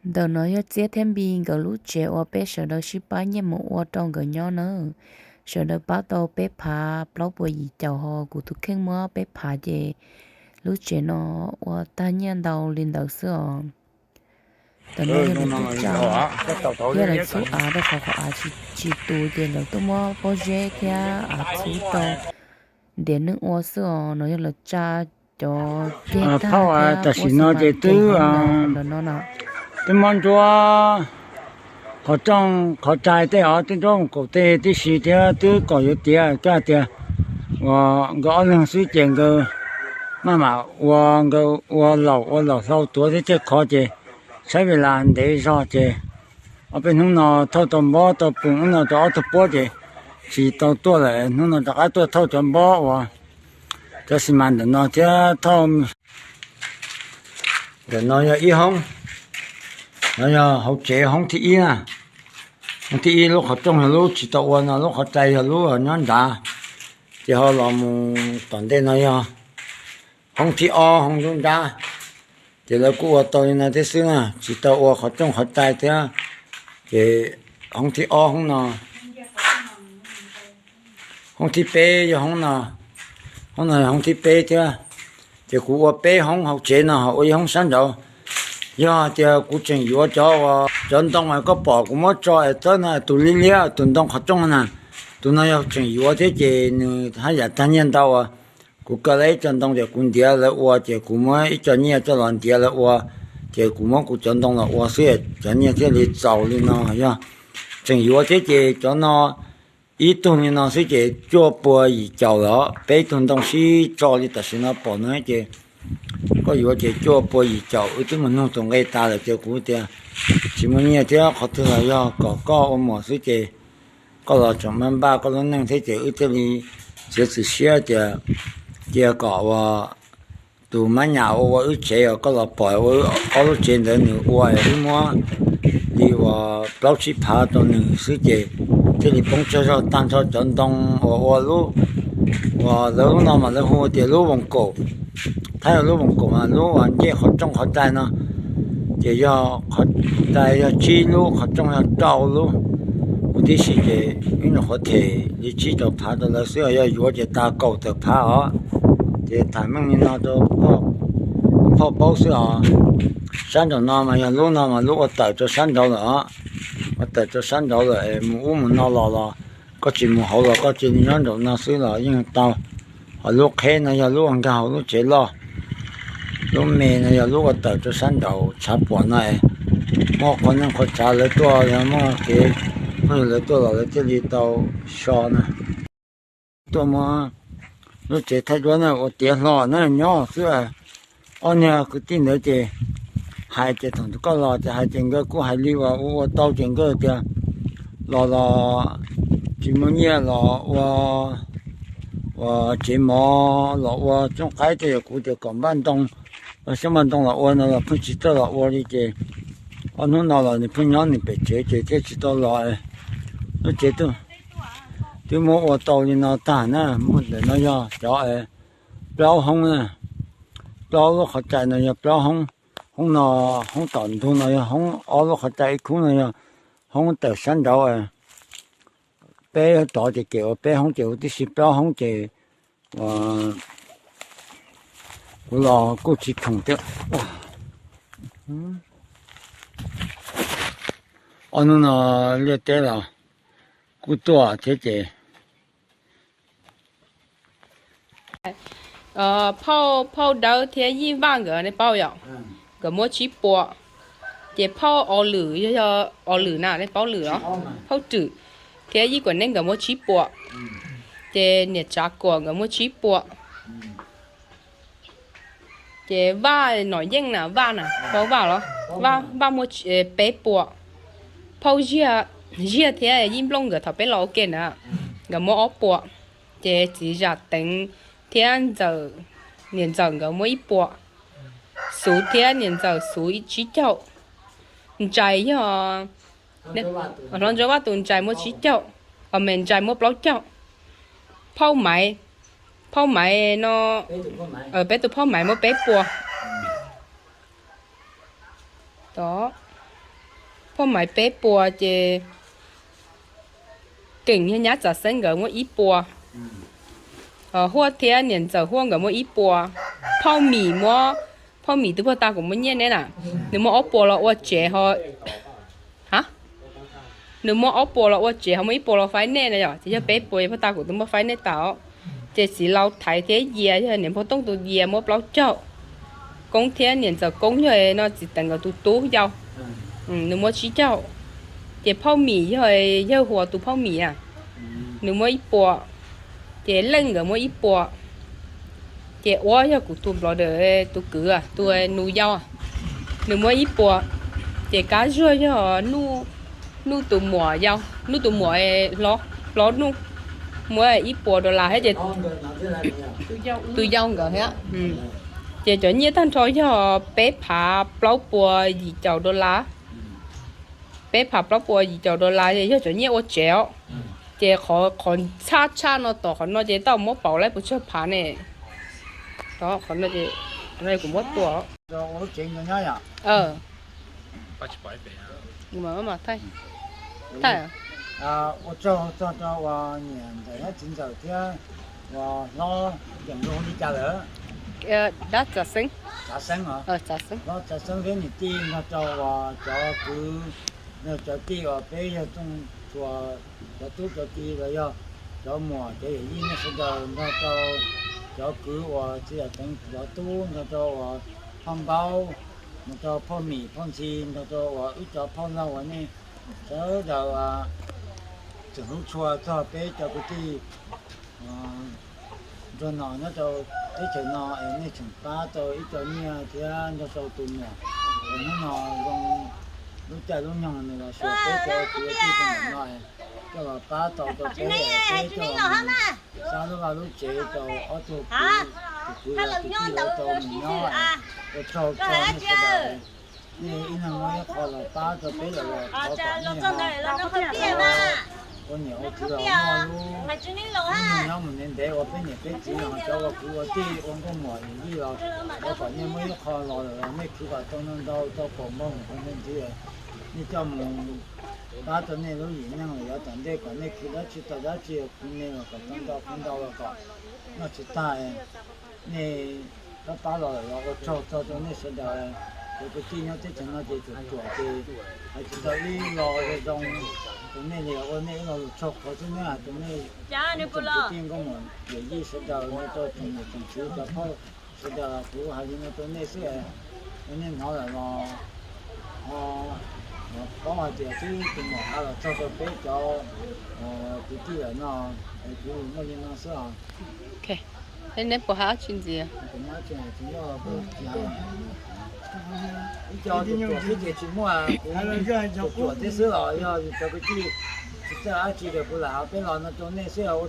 Ntawm no yog Txiab thiab Npis nkawd lub tsev uas peb sawv daws sib pab nyiaj mus ua rau nkawd nyob na. Sawv daws pab tau peb phav plaub puas yim caum, ho kuv tus kheej muab peb phav, ces lub tsev no ua tag nyiaj ntau li ntawd xwb os. Tam no yog lawv tuaj tsa thiab lawv txhub av rau qhov qhov av tsis tu, ces lawv tuaj muab pob zeb thiab av txhub rau ntiav neeg ua xwb os. No yog lawv tsa cov ceg tag thiab tam sim no ces twb ntawm no na. Twb muab ntsuab qhov rooj qhov rais tej os, twb ntsuab mus kaum tej tib si thiab twb kom yuav tiav, koj tias uas nkawd ob leeg xwb ces nkawd maj mam ua, nkawd ua laum ua laum hlau tuav thiab tej qhov ces saib vim las ntev zog ces ob peb hnub no thauj tau npob tau pus ub no rau ob tug puab ces tsis tau tuaj lawm. Hnub no rov qab tuaj thauj cov npob uas cov xi mas ntawm no thiab thauj. Ntawm no yog ib hoob, no yog hauv tsev hoob thib ib na. Hoob thib ib lub qhov rooj yog lub tsis tau ua no, lub qhov rais yog lub nyob nrad, ces ho los mus tom ntej no yog hoob thib ob hoob lub nrab. Ces lawv kuj ua tau li no thiab xwb na, tsis tau ua qhov rooj qhov rais thiab. Ces hoob thib ob hoob no, hoob thib peb yog hoob no, hoob no yog hoob thib peb thiab. Ces kuv ua peb hoob hauv tsev no ho ua ib hoob sab nraud. Yog hais tias kuv tseem yuav cov, cov ntoo koj pom kuv muab tso es txawb no tus liab liab tus ntoo qhov rooj na, tus no yog tseem yuav thiab ces nws haj yam tag nyiaj ntau as. Kuv kaw lawm ib co ntoo ces kuv ntiav lawv ua ces kuv muab ib co nyiaj coj los ntiav lawv ua, ces kuv muab kuv cov ntoo los ua xwb, cov nyiaj thiaj li txaus li no. Yog tseem yuav thiab ces cov no ib tug li no xwb ces cuaj pua yim caum lawm. Peb tug ntoo sib tso li tam sim no pom no ces koj yuav ces cuaj pua yim caum. Wb twb mus nug tus nqe tas lawm ces kuv tias tsis muaj nyiaj thiab, qhov twg los yog kom koj ua muam xwb ces koj los tseem npaj npaj koj lub neej thiab ces wb thiaj li txiav txim siab tias cia kom ua tus mab nyas ua ua wb tsev os, koj los pom ua ob lub tsev ntawd nws ua es wb muab li uas plaub tsib phav rau nws xwb ces thiaj li poob tsawg zog tag nrho cov ntoo uas ua lub, uas lawv lub no mas lawv hu tias lub voos kaum, thiab lub voos kaum mas lub uas ncej qhov rooj qhov rais no, ces yog qhov rais yog tsib lub, qhov rooj yog rau lub huv tib si ces ib nyuag qhuav them li tsib rau phav rau lawv xwb, yog yuav ces tag kaum tawm phav os. Ces tham meej li no rau phauj paub xwb os. Sab nraum no mas yog lub no mas lub ua tawm rau sab nraud lawm os, ua tawm rau sab nraud lawm es mus ub mus no los los koj tsis mus hauv los koj cia li nyob nraum no xwb los yeej tau. Ho lub qheb no yog lub ua nkag hauv lub tsev loj, lub me no yog lub ua tawm rau sab nraud tshav puam no es muaj qhua neej qhua tsav lawv tuaj, yog muaj kev phooj ywg lawv tuaj los lawv thiaj li tau so na. Tuaj muab lub tsev thaij duab na ua tiav hlo na nyob xwb. Ob niag kwv tij ntawd ces hais ces thaum koj los ces hais ces nkawd kuj hais li uas ua ua tau ces nkawd tias los los tsis muaj nyiaj los ua, ua tsev mov los ua tsooj qaib tej, yog kuv tias kom npaj ntoo, los xyoob npaj ntoo los ua no los pheej tsis txawj los ua li ces ob hnub no los nws pheej nyob nws pem tsev ces thiaj tsis tau los. Lub tsev twb muab ua tau li no tag na, muaj ntawm no yog cov plaub hoob na, plaub lub qhov rais no yog plaub hoob, hoob no, hoob tom ntug no yog hoob, ob lub qhov rais ib khub no yog hoob tawm sab nraud. Peb tod ces kem ua peb hoob ces huv tib si plaub hoob ces kuv los kuj tsis khoom thiab. Ob hnub no liaj teb los kuj tuaj thiab ces phauj, phauj Dawb thiab Yij Vaj nkawd nej paub yom? Nkawd muab tsib puas. Ces phauj Os Lwm, yog Os Lwm na nej paub Lwm los? Phauj Rwm thiab Yij Kuam Neb nkawd muab tsib puas. Ces niam Tsav Kuam nkawd muab tsib puas. Ces Vaj Nom Yeej na, Vaj na, paub Vaj los? Vaj muab peb puas. Phauj Ziag, Ziag thiab Yij Nplooj nkawd thaum peb los ua ke na, nkawd muab ob puas. Ces txiv Zam Teev thiab Ntxawm, niam Ntxawm nkawd muab ib puas. Xuv thiab niam Ntxawm Xuv tsib caug. Ntsais yog hlob Ntsuab Vaj tus Ntsais muab tsib caug, Ntsais muab plaub caug. Phauj Maiv, phauj Maiv no, peb tus phauj Maiv muab peb puas. Tod, Phauj Maiv peb puas ces Keem yog nyab Txav Xeeb nkawd muab ib puas. Huab thiab niam ntxawm Huab nkawd muab ib puas. Phauj Mim muab, Phauj Mim tus puag ta kuv muab nyiaj neb na, nws muab ob puas los ua tsev ho, ha, nws muab ob puas los ua tsev ho muab ib puas los faib nej na yom, ces yog peb puas puag ta kuv twb muab faib nej tas os. Ces txiv Lau Thaiv thiab Yias yog niam Npauj Tooj tus Yias muab plaub caug. Koob thiab niam ntxawm Koob yog no txiv Teev nkawd tus tub yau, nws muab tsib caug. Ces Phauj Mim yog yawg Huas tus Phauj Mim a, nws muab ib puas. Ces Leej nkawd muab ib puas. Ces Uab yog kuv tus nplog tus kwv tus nus yau, nws muab ib puas. Ces Kab Zuag yog Nuj tus muam yau, Nuj tus muam hlob Nuj, muab ib puas dollar thiab ces tus yau nkawd thiab. Ces cov nyiaj tag nrho yog peb phav plaub puas yim caum dollar. Peb phav plaub puas yim caum dollar yog cov nyiaj ua tsev os. Ces qhov txhab tshaj no tom qhov no ces tau muab pauv lawm puas tsawg phav ne. Qhov no, qhov no kuv muab tua. Ua tsev nyob yom. Ua tsaug txog rau uas niam ntxawm thiab txiv ntxawm thiab uas hlob Ceem Npluag hu li cas lawm? Dab Txav Xeeb. Txav Xeeb os. Hlob Txav Xeeb thiab niam tij nrog rau uas cov kwv, cov tij uas peb yog txooj txhua, cov tub cov ki los yog cov muam cov yawm yij nej sawv daws nrog rau cov kwv uas txiv Yam Teev cov tub nrog rau uas phauj Npaub, nrog rau phauj Mim phauj Ntxhi nrog rau uas wb cov phauj laug uas nej sawv daws tseem hlub tshua txog peb cov kwv tij nrog no nyob rau teb chaws no es nej tseem pab tau ib co nyiaj thiab nrog rau tus muam uas hnub no zoo lub caij lub nyoog nws los xyuas peb cov kwv tij tus muam no, coj los pab tau rau peb, peb coj los mus sab lub vaj lub tsev rau ob tug kwv, tus kwv los tus tij los tau mus nyob. Ua tsaug txog nej sawv daws, nej ib leeg muab ib qho los pab rau peb lawm los thov kom nej ho ua niam ua txiv los muaj lub nyoog nyob mus ntev ntev ua peb niam peb txiv los cov ua kwv ua tij ua nkauj muam yawm yij los thov kom nej muaj ib qho los lawm los nej khwv kom tau ntau ntau tau kaum npaug mus ua ntej ntxiv. Nej coj mus pab rau nej lub yim neej los yav tom ntej kom nej khwv dab tsi tau dab tsi, khwv me los kom tau ntau, khwv ntau los kom noj tsis tag. Nej pab pab los lawm los ua tsaug txog rau nej sawv daws. Cov kwv tij nyob teb chaws no ces ruam ruam ces hais tsis tau ib lo zoo zoo rau nej li, ua nej ib lo lus tsaug qhov xwb nej hais rau nej tsoom kwv tij nkauj muam yawm yij sawv daws, nej rau tsoom niam tsoom txiv cov phauj sawv daws, kuv hais li no rau nej xwb, nej hnov lawm los paub hais tias twb tus muam hais los txog rau peb cov kwv tij lawm no, es kuv muaj li no xwb os. Neb puas hais dab tsi ntxiv? Ib co ruam ruam xwb ces tsis muaj, kuv ruam ruam thiab xwb los yog cov kwv tij tsis txawj dab tsi ces kuv lam hais peb los no rau nej xwb os.